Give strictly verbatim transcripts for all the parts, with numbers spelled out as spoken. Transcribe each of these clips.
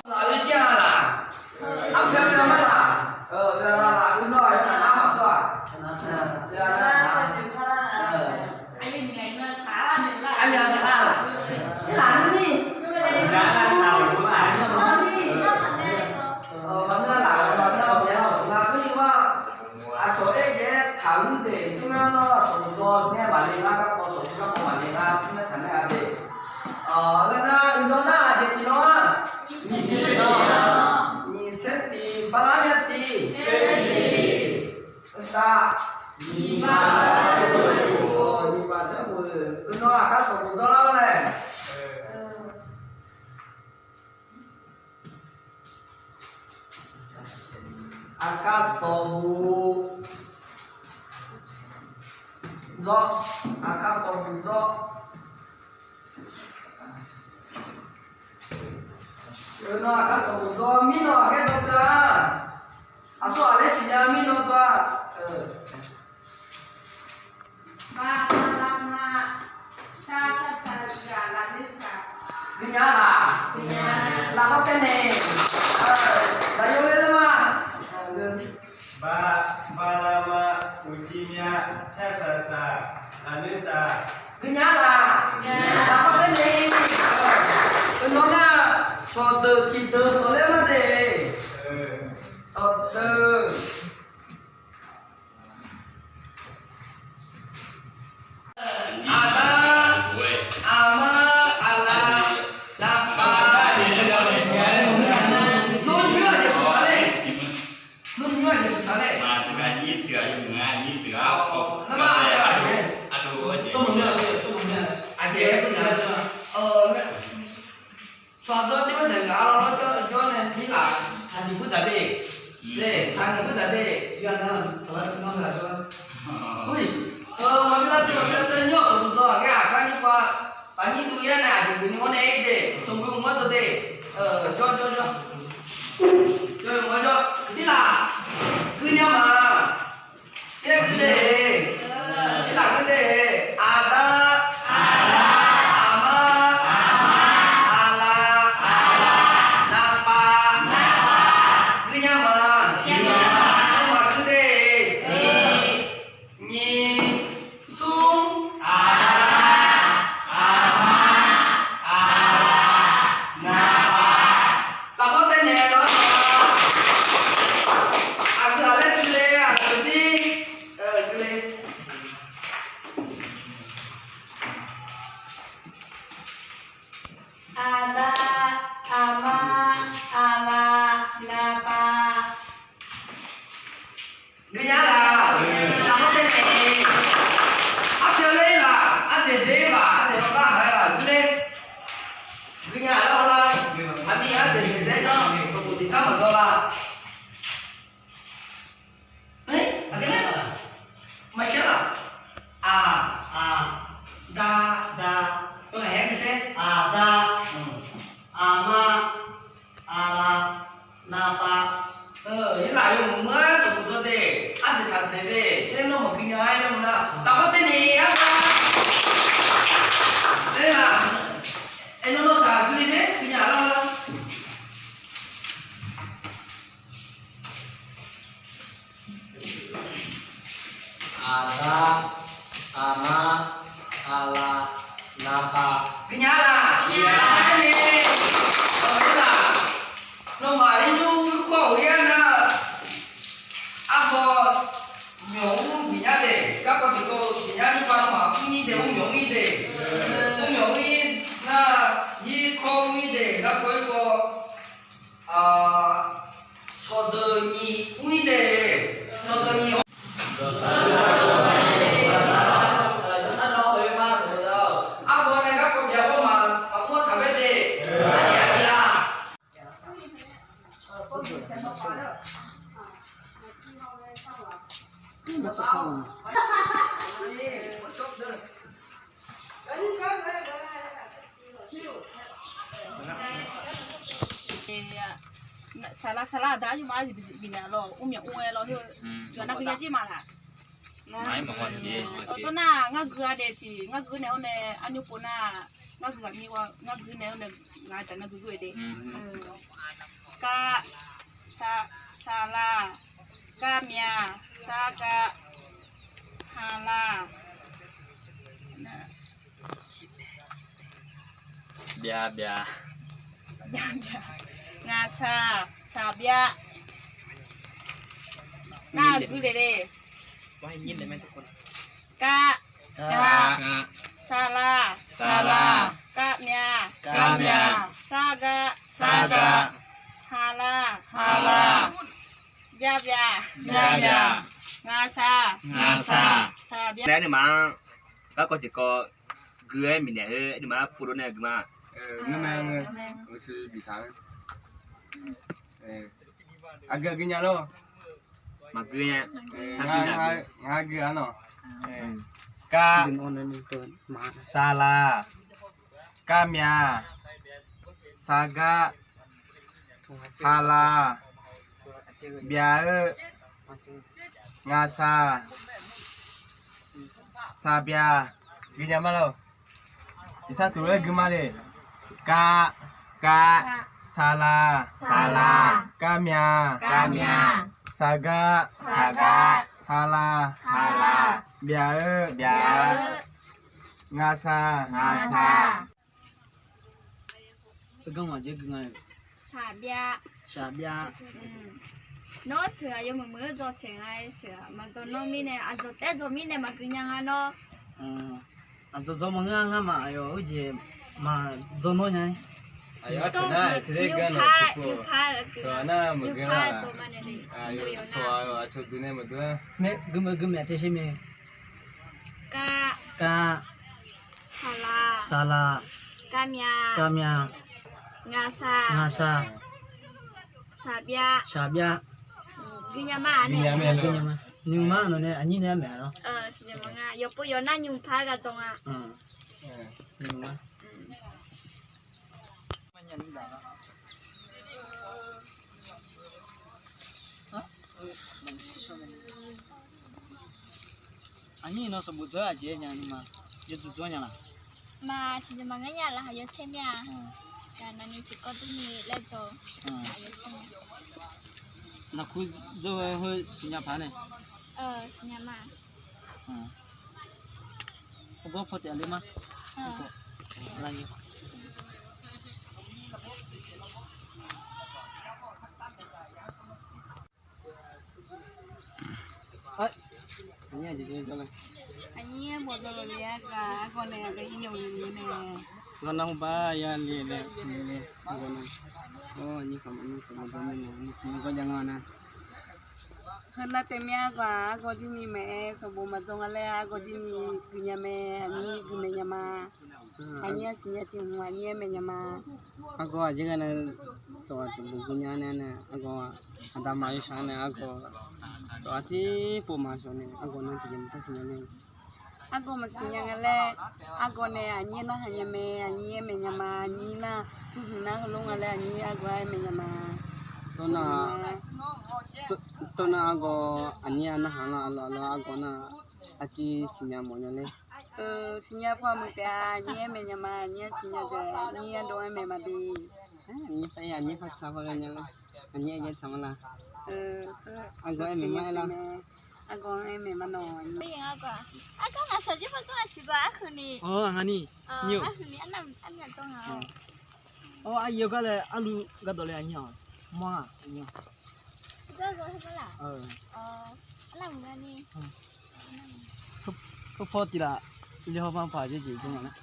Lafkhoer jir-a laq? Arpyar ma laq? Lafkhoer yawqnaq nar maqtsawr-aq? Armyaq tsaq-a laq? Irlaq nui ni. Maqngeur laq, maqngeur laq, maqngeur laq, maqngeur laq, aqcawq aer-aer taq-eu de, tmr-anr nawr sanqbof dzaw nae maqle lar, garkawv sanqbof garkawv maqle lar, tmr-anr taq nae-a de. Nar nar, iqnan nar aqjeq tiqnan-a? Nyiq tser tiq, bala myav siq. Uqtav, nyiq bala tser khof, nyiq bala tser khof. Iqnan aqkar sanqbof dzaw lar-awr nae. Aqkar sanqbof dzaw, aqkar sanqbof dzaw. Iqnan aqkar sanqbof dzaw, mirnan aqgar dzaw keuv-a. Aqsur ghaq laer siqnya mirnan dzaw-a. Guinya laq? Lafkhoer taev nae, lafyawr ler ler ma. Ba, balama, uqcif myav, carsaq saq, lafnoer saq. Guinya laq? Lafkhoer taev nae, iqnan nar, sawqdeuq tiqdeuq sawq ler ma de. Sawqdeuq. Aqda, aqma, aqlaf, naqpav. Nawr nymr-aq jeq saq saq ler. Nawr nymr-aq jeq saq saq ler. Nar ma, aqjeq, aqjeq, aqjeq, aqjeq. Sawq dzaw tir ma daeq ngaq-a lawr lawr jawr jawr nae mirlaf taqnyiq bur dzaq de. Taqnyiq bur dzaq de. Maqbir lar tser maqbir lar tser nymr-aq sanqbof dzaw ghaq ghae aqkar nymr pav. Paqnyir duv yar nae aqjeq geuf ni-awr nae-aer de. Sanqbof mq-anr dzaw de. Jawr jawr jawr. Jawr mq-anr jawr. Mirlaf guinya ma. Tirlaf guinya de. Tirlaf guinya de. Aqda, aqma, aqlaf, naqpav, guinya ma. Nymrma guinya de. Nyiq, nyiq, smr, aqda, aqma, aqlaf, naqpav. Lafkhoer taev nae lawr. Aqgeu ghaq laer guiler, aqgeu dir, guiler. Aqda, aqma, aqlaf, naqpav. Guinya laq? Lafkhoer taev nae, arpyar ler laq? Ardzaeq dzaeq-ir laq? Ardzaeq lawr gar haq-aer laq? Guiler. Guinya laf-awr lar. Aqmir ardzaeq dzaeq dzae-ir sanqbof tiqgar maqdzaw lar. Aqgeu nar, maqshar laf? Aq, da, da. Aqda, aqma, aqlaf, naqpav. Irlaf yawmuiq meuq-aer sanqbof dzaw de, ardzaeq taq dzaeq de, tser nawr maqguinya-aer yawmuiq nar, lafkhoer taev nae arpyar ler laq? Aernar nawr saq guiler dzer guinya lar lar. Saqlaq, saqlaq aqda arjirma arziq bifnaeq lawr, mrmyawf mr-aer lawr, heu yawqnar guinya jir ma laq. Awr tawr nar ngar gui-a nae tiq, ngar gui naeq-awr nae arnymr pov nar, ngar gui ghaq mir-a, ngar gui naeq-awr nae ngaq-euq taf nar gui gui-eu de. Ka, sa, saqlaq, ka mya, sar ga, ha la, bya bya, ngaq saq, saq bya. Nar gui le le. Ka, ka, saqlaq, saqlaq, ka mya, ka mya, sar ga, sar ga, ha la, ha la, bya bya, bya bya, ngaq saq, ngaq saq, saq bya. Nae nuima-anr garkawv tiqkawv gui-aer miqnaeq-eu nuima-anr pov lof nae gui ma. Aqgeu gui nya lor. Maqgeu nya. Ngar gui-a nawq. Ka, saqlaq, ka mya, sar ga, ha la, bya-eu, ngaq saq, saq bya. Gui nya ma lor. Iqsar tuq laer gui ma le. Ka, ka, saqlaq, saqlaq, ka mya, ka mya, saq ga, saq ga, ha la, ha la, bya-eu, bya-eu, ngaq saq, ngaq saq. Saqbyav. Saqbyav. Nawr sheuq-aq yawmuiq muiq-eu dzaw taeq nga-aer sheuq-aq maqdzaw nawr mirnae aqdzaw taef dzaw mirnae maqgui nya nga nawr. Aqdzaw dzaw maqngeur ngar ma aqyawf-eu jeq maqdzaw nawr nya-aer. Nymq par, nymq par, nymq par dzaw ma nae de. Maeq gui maeq gui maeq tae sher mae. Ka, ka, saqlaq, saqlaq, ka mya, ka mya, ngaq saq, ngaq saq, saqbyav, saqbyav. Gui nya ma, gui nya ma. Nymq ma nawq nae aqnyir nae aer maeq-a lor. Yawqpov yawqnar nymq par ghaq dzaw nga. Nymq ma. Aqnyir nawr sanqbof dzawr-aer aqjeq-aer nya ni ma. Yawdzuq dzawr nya laq? Ma tiqjeq maqngeur nya laqkhaq yawtser mir-a. Gaq navni tiqkawv durni laer dzaw. Naqkur dzawr-eu heu siqnya paq nae. Siqnya ma. Aqgawr paw taef le ma. Aqnyir mawf dzaw laf le-aer gaq, argawr nae aqgeu ir nae uqle le nae. Gawrnar hawr bar ya le nae uqle le, argawr nae. Aqnyir kaq maqnyir sanqbof dzaw mirnae, aqnyir sanqbof dzaw jav nga nar. Heunar taef mir-a gaq, argawr jir ni maeq-aer sanqbof maqdzaw nga laer, argawr jir ni guinya mae, aqnyir gui maeq nya ma. Aqnyir-anr siqnya tiq hmq aqnyir-aer maeq nya ma. Argawr aqjeq ghae nae sawq aqduq bof gui nya nae nae, argawr aqda ma yawshaq nae argawr sawq aqtir pov maqshawq nae, argawr nar tiqjeq maqtar siqnya nae. Argawr maqsiqnya nga laer, argawr nae aqnyir narhaq nya mae, aqnyir-aer maeq nya ma, aqnyir nar, hmq nar heulof nga laer aqnyir argawr-aer maeq nya ma. Tov nar, tov nar argawr aqnyir-a narhaq lar, arlawr arlawr argawr nar, aqjeq siqnya mawf nya laer. Siqnya paw muiq taef-a, aqnyir-aer maeq nya ma, aqnyir-aer siqnya dzaeq, aqnyir ardov-aer maeq maqbi. Aqnyir par-aer aqnyir par tsaq par ghae nya laer, aqnyir-aer jaer tsaq ma la. Argawr-aer maeq ma aer lar. Argawr-aer maeq ma nawq. Argawr ngaq saq jir par dzawr-a siq gaq arhuiq ni. Arhuiq ni arnavmq dzawr nga. Awr, aryaer gar laer arlu gardawq le aqnyir-aq. Mawr-aq aqnyir-aq. Heupaw tiq laf le haw ma paq jeq jeq jawr nga nar.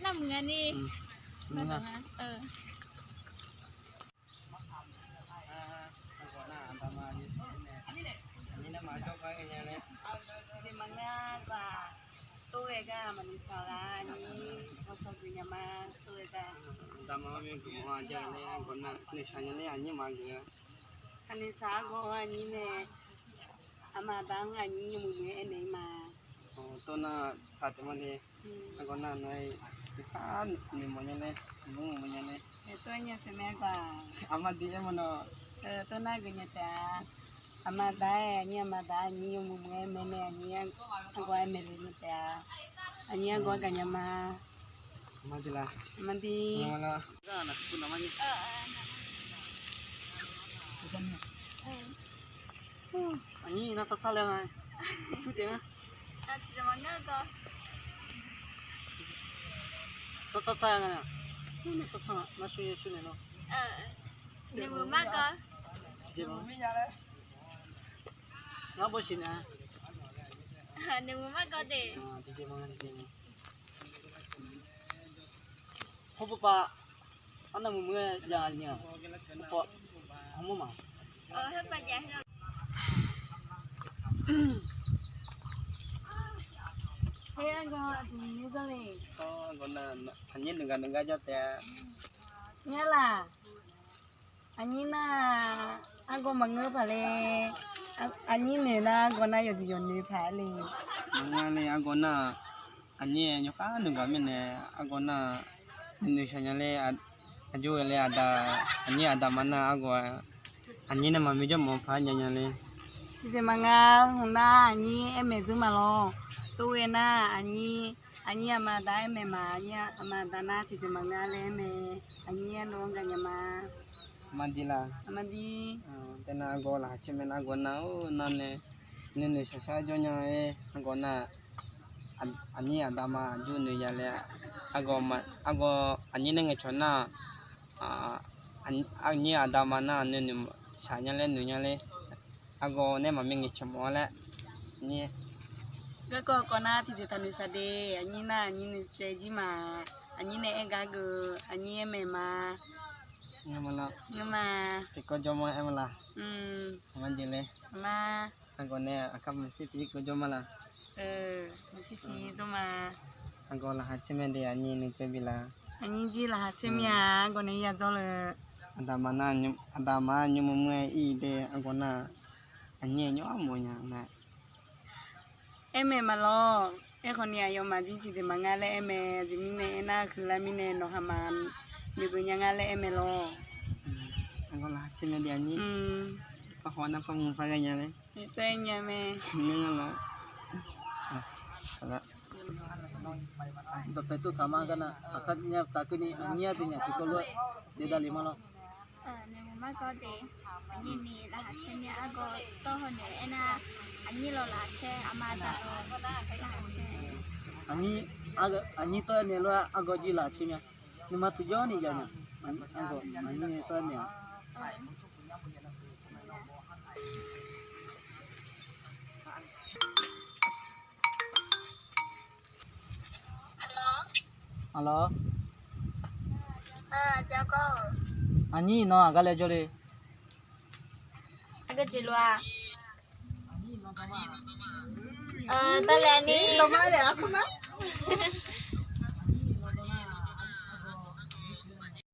Mawr nga ni. Maqngeur gaq, tov ghae Gar maqnoeqshaq lar, aqnyir gawsaw geuf nya ma. Tov-aer gar, dama mawr myanr geuf mawr-a, aqnyir gawq nar noeqshaq nya ler aqnyir maqgeuf-a. Maqnoeqshaq-aer gawr-awr aqnyir nae aqma aqda-anr aqnyir yawmuiq muiq-aer aernaeq-ir ma. Tov nar taq taef ma de. Argawr nar nawr-aer tiqpar noeqmawf nya ler, noeqmawf nya ler. Tov-aer nya saef mae argawr-aq. Aqma di aer ma nawr. Tov nar geuf nya taef-a. Aqma aqda-aer aqnyir, aqma aqda aqnyir yawmuiq muiq-aer mae nae aqnyir argawr-aer maeqle nya taef-a. Aqnyir argawr-aer gaqnya ma. Aqma di la. Aqma di. Aqnyir nar tsartsar laer nga. Nar tsartsar nga. Nar tsartsar nga. Nar shawr-ir shawr naeq lawr. Noeqmawf mar gawr. Tiqjeq ma. Ngar bawsiq naeq-a. Noeqmawf mar gawr de. Tiqjeq ma, tiqjeq ma. Hawr pov pav arnav muiq muiq-aer jav nya-aq. Hawr pov hawr mawr ma. Aqnyir nuighaq nuigar jawr taef-a. Ngar laq, aqnyir nar argawr maqngeur paq le. Aqnyir noeq nar argawr nar yawqjeq yawqnoeq paq le. Maqngeur le argawr nar-aq, aqnyir-aer yawkhav nuighaq mirnae argawr nar noeqshaq nya ler, aqjox-aer le aqda, aqnyir aqda ma nar argawr aqnyir nae maqmuiq jawr mawf paq-aer jav nya ler. Tiqjeq maqnga, hmq nar aqnyir aer maeq dzeur ma lawr. Tov-aer nar aqnyir, aqnyir aqma aqda aer maeq ma, aqnyir aqma aqda nar tiqjeq maqnga laer aer mae. Aqnyir aer lof-anr gaqnya ma. Aqma di la. Aqma di. Taev nar argawr laqkhaq caer mae nar argawr nar-or nar nae nuinoeq shaqshaq jawr nya-aer argawr nar aqnyir aqda ma aqjox noeq ya laer argawr, argawr aqnyir nae ngaeqcawq nar aqnyir aqda ma nar nuinoeq shaq nya laer noeq nya ler. Argawr nae maqmaeq ngaeqcawq mawf-a laer. Aqnyir garkawv kawv nar tiqjeq taqnoeq shaq de. Aqnyir nar aqnyir nuitsaev jir ma. Aqnyir nae aer gar geuf, aqnyir aer maeq ma. Ngeur ma. Tiqkawv jawr ma aer ma la. Aqma jeq le. Argawr nae aqkar maqshir tiqkawv jawr ma la. Maqshir tiqjawr ma. Argawr laqkhaq caer mae de, aqnyir nuitsaev bi la. Aqnyir jir laqkhaq caer mir-a, argawr nae ya jawr le. Aqda ma nar, aqda ma nymr muiq muiq-aer ir de argawr nar. Aqnyir nymr armawf nya mae. Aer maeq ma lawr. Aerkhawf ni aqyawfmaf jir tiqjeq maqnga laer aer mae. Aqjeq mirnae aernar, huiqlar mirnae nawq haq ma noeqgeuf nya nga laer aer mae lawr. Argawr laqkhaq caer mae de aqnyir. Parhaw nar par muiq par ghae nya laer. Nya mae. Dawqpae tov tsaq ma gar nar, aqkar nya taf keuvni aqnyir ardeuv nyaf tiqkawv lof-aer daef davle ma lawr. Noeqmawf mar gawr de. Aqnyir ni laqkhaq caer mir-a, argawr tawr hawnaeq aernar, aqnyir lawq laqkhaq caer, aqma aqda lawq laqkhaq caer. Aqnyir tawr-aer naeq lof-aer argawr jir laqkhaq caer mir-a. Nuima tiqjawr ni jav nya. Argawr aqnyir tawr-aer naeq-a. Aqlawr. Aqnyir nawq aqgar laer jawr le. Aqgeu jeq lof-a. Dale ni.